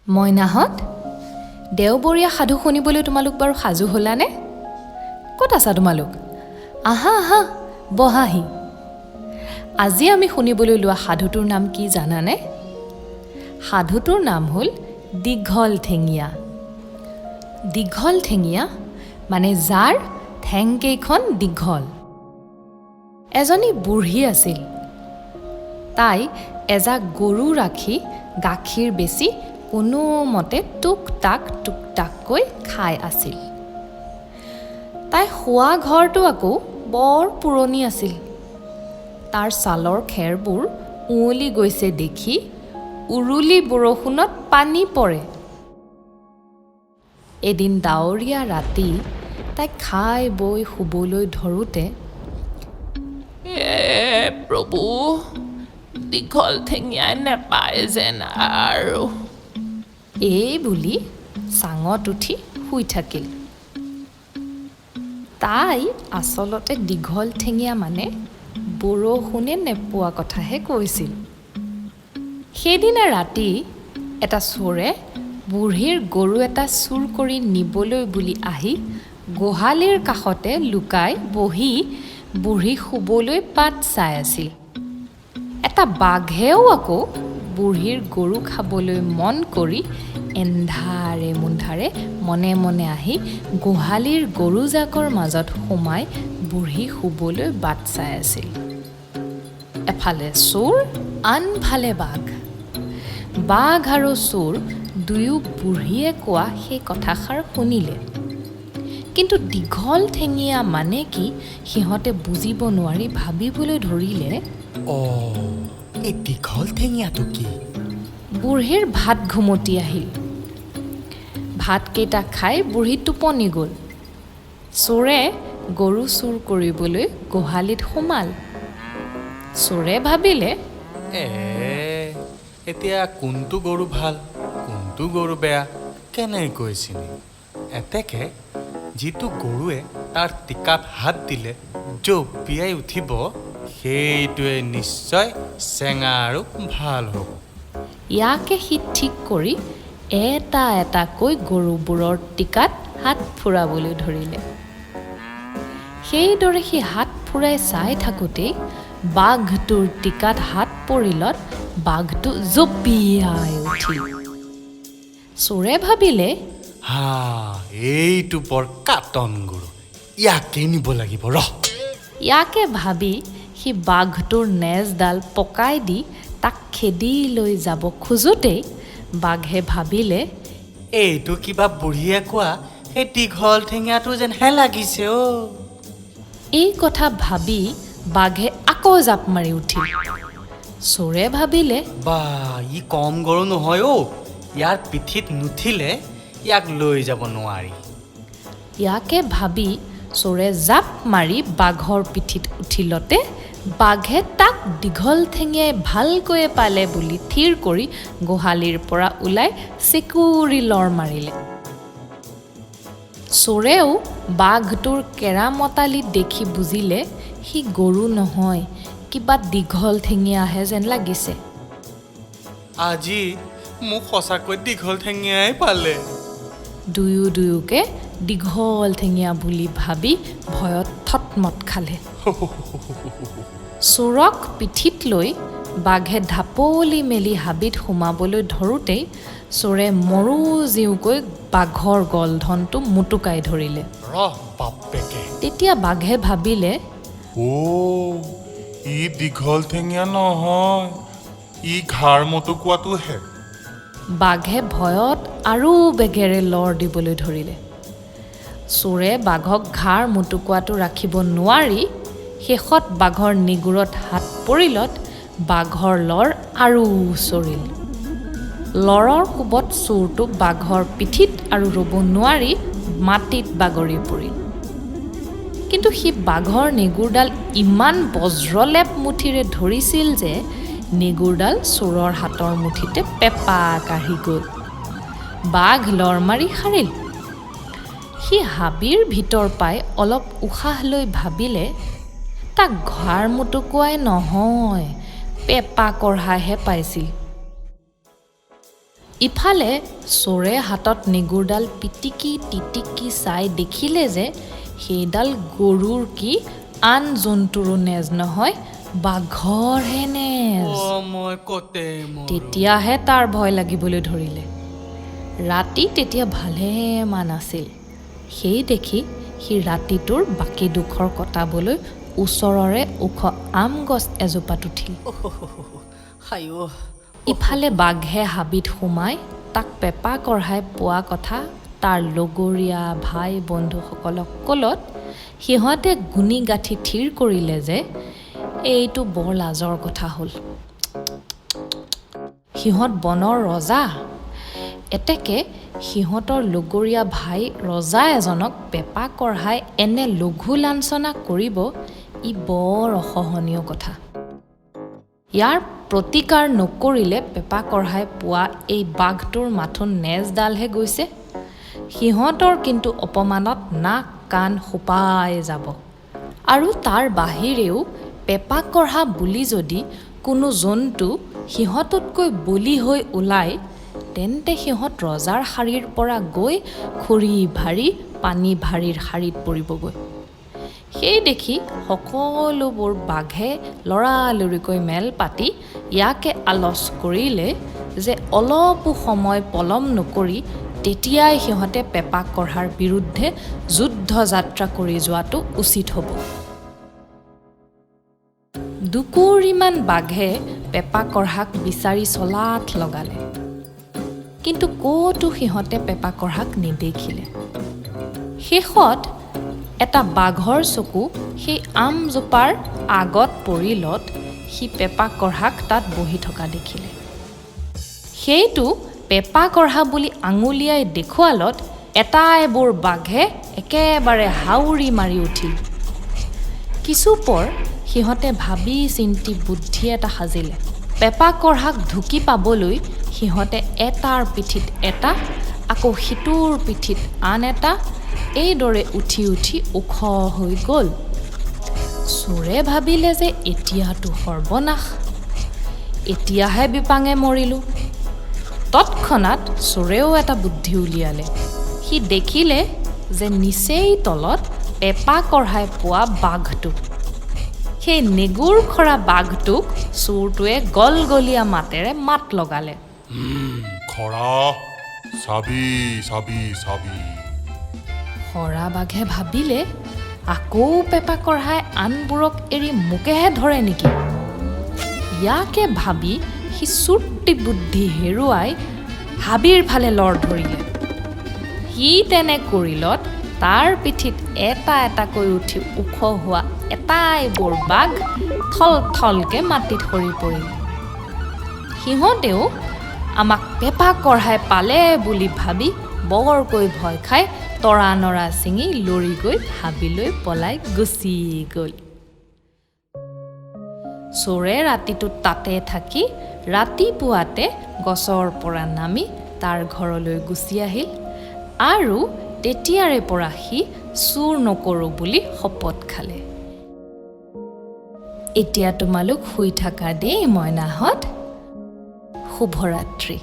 মইনাহঁত, দেওবৰীয়া সাধু শুনিবলৈ তোমালোক বাৰু সাজু হ'লানে? ক'ত আছা তোমালোক? আহা আহা, বহাহি। আজি আমি শুনিবলৈ লোৱা সাধুটোৰ নাম কি জানানে? সাধুটোৰ নাম হ'ল দীঘল ঠেঙীয়া। দীঘল ঠেঙীয়া মানে যাৰ ঠেংকেইখন দীঘল। এজনী বুঢ়ী আছিল। তাই এজাক গৰু ৰাখি গাখীৰ বেচি কোনোমতে টুক টাক টুক টাককৈ খাই আছিল। তাই শোৱা ঘৰটো আকৌ বৰ পুৰণি আছিল। তাৰ ছালৰ খেৰবোৰ উৱলি গৈছে দেখি উৰুলি বৰষুণত পানী পৰে। এদিন ডাৱৰীয়া ৰাতি তাই খাই বৈ শুবলৈ ধৰোঁতে, হে প্ৰভু, দীঘল ঠেঙীয়াই নেপায় যেন আৰু, এই বুলি চাঙত উঠি শুই থাকিল। তাই আচলতে দীঘল ঠেঙীয়া মানে বৰষুণে নেপোৱা কথাহে কৈছিল। সেইদিনা ৰাতি এটা চোৰে বুঢ়ীৰ গৰু এটা চুৰ কৰি নিবলৈ বুলি আহি গোহালিৰ কাষতে লুকাই বহি বুঢ়ী শুবলৈ বাট চাই আছিল। এটা বাঘেও আকৌ বুঢ়ীৰ গৰু খাবলৈ মন কৰি এন্ধাৰে মুন্ধাৰে মনে মনে আহি গোহালিৰ গৰুজাকৰ মাজত সোমাই বুঢ়ী শুবলৈ বাট চাই আছিল। এফালে চোৰ, আনফালে বাঘ। বাঘ আৰু চোৰ দুয়ো বুঢ়ীয়ে কোৱা সেই কথাষাৰ শুনিলে, কিন্তু দীঘল ঠেঙীয়া মানে কি সিহঁতে বুজিব নোৱাৰি ভাবিবলৈ ধৰিলে, অ', এই দীঘল ঠেঙীয়াটো কি? বুঢ়ীৰ ভাত ঘুমটি আহিল। ভাতকেইটা খাই বুঢ়ী টোপনি গ'ল। চোৰে গৰু চুৰ কৰিবলৈ গোহালিত সোমাল। চোৰে ভাবিলে, এ এতিয়া কোনটো গৰু ভাল, কোনটো গৰু বেয়া কেনেকৈ চিনিম? এতেকে যিটো গৰুৱে তাৰ টিকাত হাত দিলে জঁপিয়াই উঠিব, সেইটোৱে নিশ্চয় চেঙা আৰু ভাল হ'ব। ইয়াকে সি ঠিক কৰি এটা এটাকৈ গৰুবোৰৰ টিকাত হাত ফুৰাবলৈ ধৰিলে। সেইদৰে সি হাত ফুৰাই চাই থাকোঁতেই বাঘটোৰ টিকাত হাত পৰিলত বাঘটো জঁপিয়াই উঠিল। চোৰে ভাবিলে, হা, এইটো বৰ কাটন গৰু, ইয়াকেই নিব লাগিব ৰহ। ইয়াকে ভাবি সি বাঘটোৰ নেজডাল পকাই দি তাক খেদি লৈ যাব খোজোঁতেই বাঘে ভাবিলে, এইটো কিবা বুঢ়ীয়ে কোৱা সেই দীঘল ঠেঙীয়াটো যেনহে লাগিছে অ'। এই কথা ভাবি বাঘে আকৌ জাপ মাৰি উঠিল। চোৰে ভাবিলে, বা, ই কম গৰু নহয় অ', ইয়াৰ পিঠিত নুঠিলে ইয়াক লৈ যাব নোৱাৰি। ইয়াকে ভাবি চোৰে জাপ মাৰি বাঘৰ পিঠিত উঠিলতে বাঘে তাক দীঘল ঠেঙীয়াই ভালকৈয়ে পালে বুলি থিৰ কৰি গোহালিৰ পৰা ওলাই চেকুৰি লৰ মাৰিলে। চোৰেও বাঘটোৰ কেৰামতালি দেখি বুজিলে সি গৰু নহয়, কিবা দীঘল ঠেঙীয়াহে যেন লাগিছে। আজি মোক সঁচাকৈ দীঘল ঠেঙীয়াই পালে। দুয়ো দুয়োকে দীঘল ঠেঙীয়া বুলি ভাবি ভয়ত থতমত খালে। চোৰক পিঠিত লৈ বাঘে ঢাপলি মেলি হাবিত সোমাবলৈ ধৰোঁতেই চোৰে মৰো জীওকৈ বাঘৰ গলধনটো মোটোকাই ধৰিলে। ৰহ বাপেকে। তেতিয়া বাঘে ভাবিলে, অ', ই দীঘল ঠেঙীয়া নহয়, ই ঘাৰ মোটোকোৱাটোহে। বাঘে ভয়ত আৰু বেগেৰে লৰ দিবলৈ ধৰিলে। চোৰে বাঘক ঘাৰ মোটোকোৱাটো ৰাখিব নোৱাৰি শেষত বাঘৰ নেগুৰত হাত পৰিলত বাঘৰ লৰ আৰু চৰিল। লৰৰ কোবত চোৰটো বাঘৰ পিঠিত আৰু ৰ'ব নোৱাৰি মাটিত বাগৰি পৰিল। কিন্তু সি বাঘৰ নেগুৰডাল ইমান বজ্ৰলেপ মুঠিৰে ধৰিছিল যে নেগুৰডাল চোৰৰ হাতৰ মুঠিতে পেপা কাঢ়ি গ'ল। বাঘ লৰ মাৰি সাৰিল। সি হাবিৰ ভিতৰ পাই অলপ উশাহ লৈ ভাবিলে, তাক ঘাৰ মোটোকোৱাই নহয়, পেপা কঢ়াইহে পাইছিল। ইফালে চোৰে হাতত নেগুৰডাল পিটিকি তিটিকি চাই দেখিলে যে সেইডাল গৰুৰ কি আন জন্তুৰো নেজ নহয়, বাঘৰহে নেজ। মই কতে মৰো। তেতিয়াহে তাৰ ভয় লাগিবলৈ ধৰিলে। ৰাতি তেতিয়া ভালেমান আছিল। সেই দেখি সি ৰাতিটোৰ বাকী দুখৰ কটাবলৈ ওচৰৰে ওখ আম গছ এজোপাত উঠিল। আইঅ। ইফালে বাঘে হাবিত সোমাই তাক পেপা কঢ়াই পোৱা কথা তাৰ লগৰীয়া ভাই বন্ধুসকলক ক'লত সিহঁতে গুণি গাঁঠি থিৰ কৰিলে যে এইটো বৰ লাজৰ কথা হ'ল। সিহঁত বনৰ ৰজা, এতেকে সিহঁতৰ লগৰীয়া ভাই ৰজা এজনক পেপা কঢ়াই এনে লঘু লাঞ্ছনা কৰিব, ই বৰ অসহনীয় কথা। ইয়াৰ প্ৰতিকাৰ নকৰিলে পেপা কঢ়াই পোৱা এই বাঘটোৰ মাথোন নেজডালহে গৈছে, সিহঁতৰ কিন্তু অপমানত নাক কাণ সোপাই যাব। আৰু তাৰ বাহিৰেও পেপা কঢ়া বুলি যদি কোনো জন্তু সিহঁততকৈ বলি হৈ ওলায়, তেন্তে সিহঁত ৰজাৰ শাৰীৰ পৰা গৈ খৰি ভাৰী পানী ভাৰীৰ শাৰীত পৰিবগৈ। সেই দেখি সকলোবোৰ বাঘে লৰালৰিকৈ মেল পাতি ইয়াকে আলচ কৰিলে যে অলপো সময় পলম নকৰি তেতিয়াই সিহঁতে পেপা কঢ়াৰ বিৰুদ্ধে যুদ্ধ যাত্ৰা কৰি যোৱাটো উচিত হ'ব। দুকুৰিমান বাঘে পেপা কঢ়াক বিচাৰি চলাথ লগালে, কিন্তু ক'তো সিহঁতে পেপা কঢ়াক নেদেখিলে। শেষত এটা বাঘৰ চকু সেই আমজোপাৰ আগত পৰিলত সি পেপা কঢ়াক তাত বহি থকা দেখিলে। সেইটো পেপা কঢ়া বুলি আঙুলিয়াই দেখুৱালত এটাইবোৰ বাঘে একেবাৰে হাউৰি মাৰি উঠিল। কিছুপৰ সিহঁতে ভাবি চিন্তি বুদ্ধি এটা সাজিলে। পেপা কঢ়াক ঢুকি পাবলৈ সিহঁতে এটাৰ পিঠিত এটা, আকৌ সিটোৰ পিঠিত আন এটা, এইদৰে উঠি উঠি ওখ হৈ গ'ল। চোৰে ভাবিলে যে এতিয়াতো সৰ্বনাশ, এতিয়াহে বিপাঙে মৰিলোঁ। তৎক্ষণাত চোৰেও এটা বুদ্ধি উলিয়ালে। সি দেখিলে যে নিচেই তলত পেপা কঢ়াই পোৱা বাঘটো, সেই নেগুৰ খৰা বাঘটোক চোৰটোৱে গলগলীয়া মাতেৰে মাত লগালে। খৰা, চাবি চাবি চাবি। খৰা বাঘে ভাবিলে আকৌ পেপা কঢ়াই আনবোৰক এৰি মোকেহে ধৰে নেকি। ইয়াকে ভাবি সি চুৰ্তি বুদ্ধি হেৰুৱাই হাবিৰ ফালে লৰ ধৰিলে। সি তেনে কৰিলত তাৰ পিঠিত এটা এটাকৈ উঠি ওখ হোৱা এটাইবোৰ বাঘ থল থলকৈ মাটিত সৰি পৰিল। সিহঁতেও আমাক পেপা কঢ়াই পালে বুলি ভাবি বৰকৈ ভয় খাই তৰা নৰা ছিঙি লৰি গৈ হাবিলৈ পলাই গুচি গ'ল। চোৰে ৰাতিটো তাতে থাকি ৰাতিপুৱাতে গছৰ পৰা নামি তাৰ ঘৰলৈ গুচি আহিল আৰু তেতিয়াৰে পৰা সি চুৰ নকৰোঁ বুলি শপত খালে। এতিয়া তোমালোক শুই থাকা দেই মইনাহঁত। শুভৰাত্ৰি।